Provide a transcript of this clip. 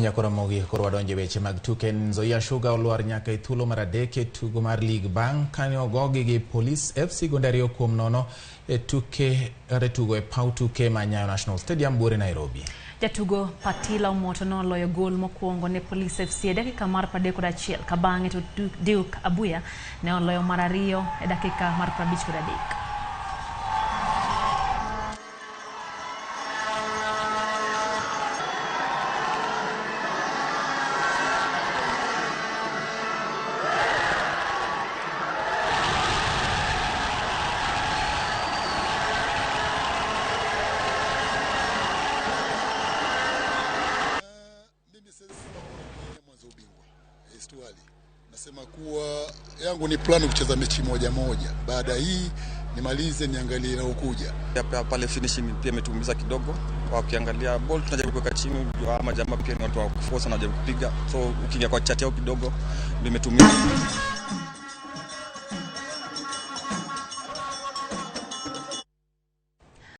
Nyakoro koro wadonjo e weche mag tuke. Nzoia Sugar olwar nyaka e thuolo mar adek e tugo mar lig bang' kane ogogi gi Police FC gonde 2-0 e tuke kata tugo e paw tuke ma Nyayo National Stadium buore Nairobi. Jatugo Patila Omoto noloyo gol mokwongo ne Police FC e dakika mar 31 ka bang'e to Duke Abuya ne oloyo mar ariyo e dakika mar 53. Mimi siwezi sema kuwa mwanzo ubingwa. It's too early. Nasema kuwa yangu ni plan kucheza mechi moja moja. Baada hii nimalize niangalie inayokuja. Pale finishing pia imetuumiza kidogo. Kwa ukiangalia ball tunajaribu kuweka chini, ama jamaa pia ni watu wa kuforce, wanajaribu kupiga. So ukiingia kwa chat yao kidogo ndio imetuumiza.